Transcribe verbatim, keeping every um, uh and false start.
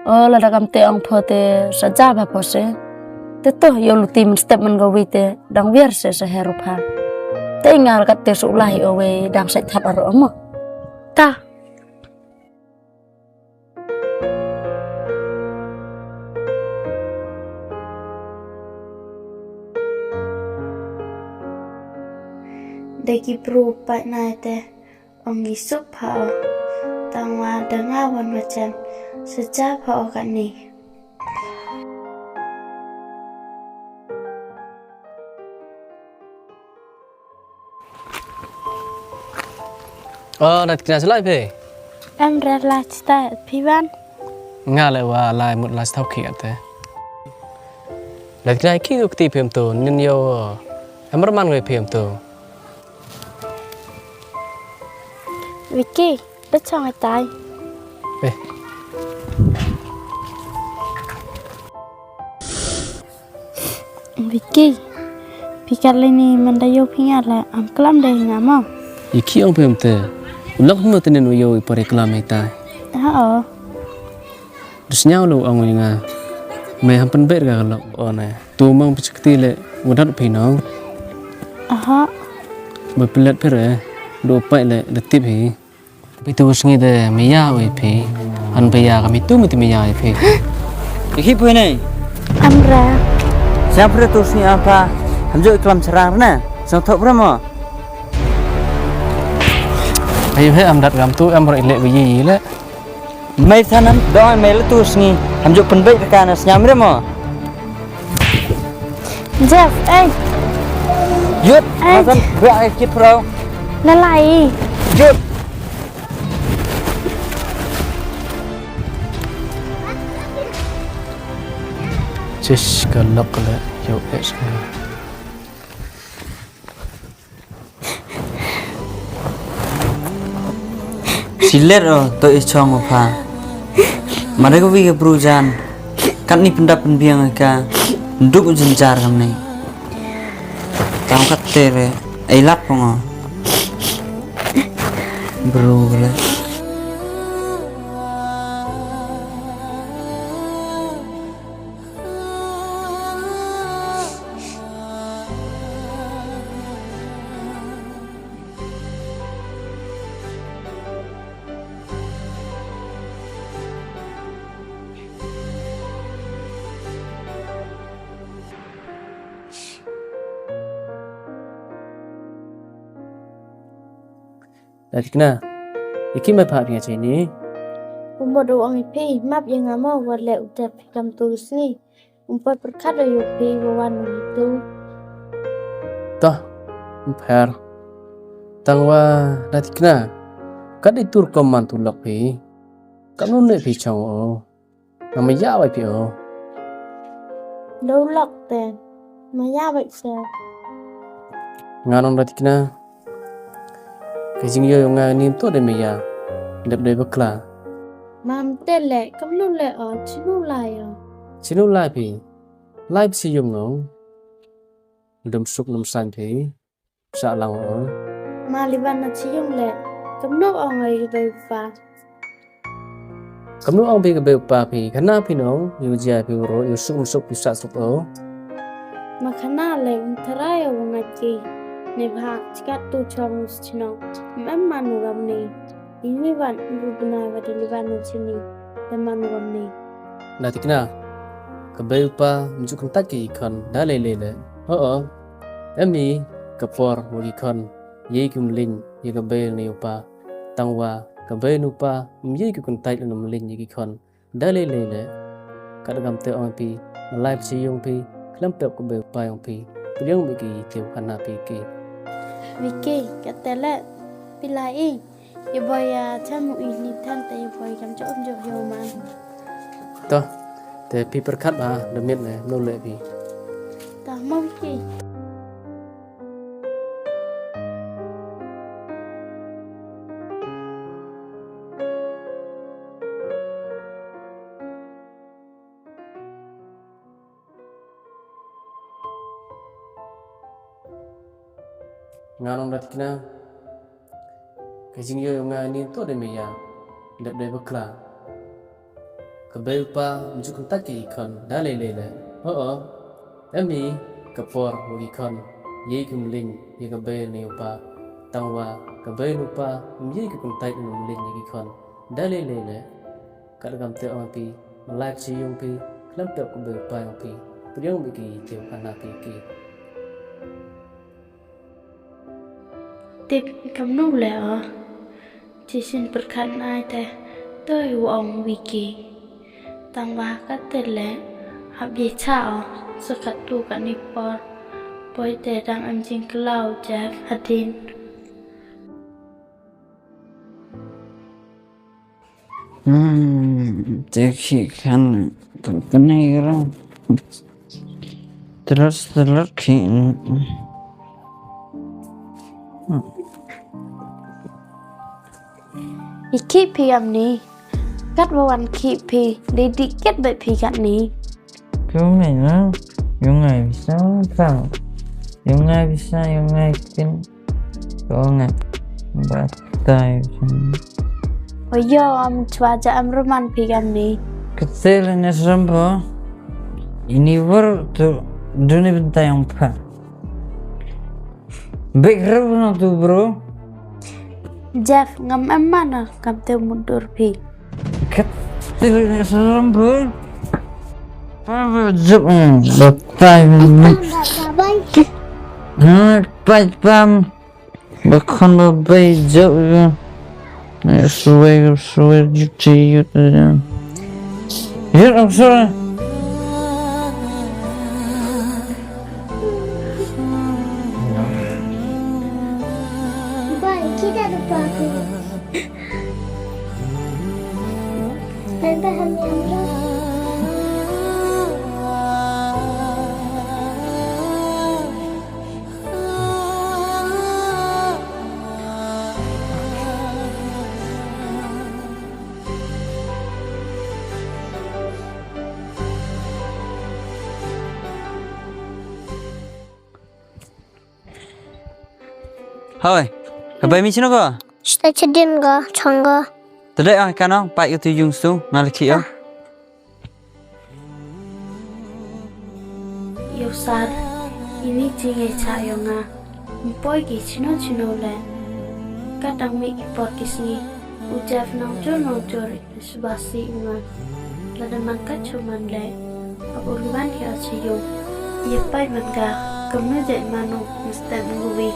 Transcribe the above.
O, lada kamte ong pho te sa ja bha pho se. Te to, yow luti mynstep man ka wi te, dang wiar se sa her u pha. Te i nga la katte su lai o wei, dang sait thap aro mo. Ta. Da ki bru pat nai te, ong i suk pha o. Tang wa da nga wan wa chem, sa ja pha o katni. O, Datikna, sa lai phi? Em re, lai chita phi wan. Nga le wa lai mut lai chita khi ate. Datikna, ki tu kti phi em tu, nin yo. Em ra man ngai phi em tu. Vicky, da chong ai tai. Eh. Vicky, phi kat le ni man da yoh phi nga le, am klam de nga mo. I ki ong phi em te. U lok mo te nin u yoh i pore klam ai tai. Ha o. Dus nyau lo ong nga. Me ham pen ber ga lok o ne. Tu mang phi chakti le, wadat phi no. Aha. Ba pilat phi re, do pai le, da tip hi. Phi tu sngi de maya oi phi. Han phi ya kami tu mi tu maya oi phi. Ikhi pui nei. Amra. Siang pre tu sngi apa? Hamjo iklam cherang na. Sang thok pre mo. Ayo he, am dat gam tu, am ro ile wi ile. Mai thanam doi mai le tu sngi. Hamjo penbek ka na siang pre mo. Jeff, ei. Yut, ei. Hasan, bra ai kit pro. Lalai. Yut. Sis, ka lok le, yoh es. Silet o, to i chong o pha. Mare ko wi ka bru jan. Kat ni pendap penbiang ka. Duk jin jar kam ni. Tang kat te re. Ai lap pong o. Bru le. Datikna, i ki mai phah phi nga chini? Umbo do ong i phi, map ya nga mo, wa le u dep phi kam tu sngi. Um poi pyrkhat o yoh phi wa wan u tu. Toh, um pher. Tang wa Datikna, kat i tur ko man tu lok phi. Kat nun ne phi chong o. Nga maya wai phi o. Do lok te. Maya wai se. Nga nong Datikna. Ka jingyoh yong nga ni to de maya. Dep de bakla. Mam te le, kamnu le o, chinu lai o. Chinu lai phi. Lai phi si yung nong. Dum suk dum san phi. Sa lang o. Ma liwan na chi yung le. Kamnu ong ai ka bei u pa. Kamnu ong bei ka bei u pa phi. Khana phi nong, yu jia phi ro, yu suk suk phi sa suk o. Ma khana le, um tharai o ngat ki. Ne bha, chikat tu chong us chino. Mem manu gam ni. Ini wan, ibu bnai wa dili wan na chini, da man wan ni. Datikna, ka bei u pa, mjuk kyntait ki i khon, da lei lei le. Ho o, em i, ka por, wa ki khon, ye ki mlin, ye ka bei ni u pa. Tang wa, ka bei ni u pa, m ye ki kyntait le mlin ye ki khon. Da lei lei le, kat gam te ong phi, malai phi yung phi, khlem pep ka bei u pa yung phi, pdiang mi ki te u khana phi ki. Vicky, kat te le, phi lai i. Ye boi ya, chan mu i ni than te ye boi kam jom jom yo man. Toh, te phi pyrkhat ba, da miet le, no le phi. Toh, mo ki. Nga nong Datikna. Ka jingyoh yong nga ni to de maya. Dep de bakla. Ka bei u pa ym ju kyntait ki khon da lei lei le. Ho o. Em i ka por wa ki khon yei ki mlien ya ka bei ne u pa. Tang wa ka bei ne u pa ym yei ki kyntait ne mlien ya ki khon da lei lei le. Kat kam te ong phi, ma lai chi yong phi, khlem pep ka bei u pa yong phi, pdiang mi ki te khana phi ki. Tip kamnu le o. Chi sien pyrkhat nai te, toi u ong wi ki. Tang wa kat te le, hap ye cha o, sa kat tu kat ni por. Poi te dang em jingklau Jeff hadien. Hmm, te khi khan, kane ra. Telar, telar khi. I khi phi am ni. Kat wa wan khi phi, de di kat ba phi kat ni. Kyo ngai na, yo ngai bisa, sa. Yo ngai bisa, yo ngai kin. Ko nga batai. O yo, am chwa ja am roman phi kam ni. Kate le ne srambo. Ini wor tu duni bentai yang pa. Big rub na tu, bro. Jeff, ngam em mana kam te mudur phi. Kate le ne srambo. Pa, pa, jep, mm, batai. Bye, bye, bye. Ha, pai pam. Ba khon ba bei jop ya. Ne suwei, suwei, juti, juti ya. Ya, I'm sorry. Bye, kita ada pakai. Hoi, ka bei mi chino ko? Sta chedin ko, chong ko. Tadai ah kano, pai ko tu yung su, ngal ki o. Ah. Yo sar, ini jingai cha yo nga. Mpoi ki chino chino le. Katang mi ki por ki sngi. U Jeff nang jur nang jur. Subasi iman. Lada man ka chuman le. Abu luan ya chi yung. Ya pai man ka. Kamnu je manu. Mesti mengui.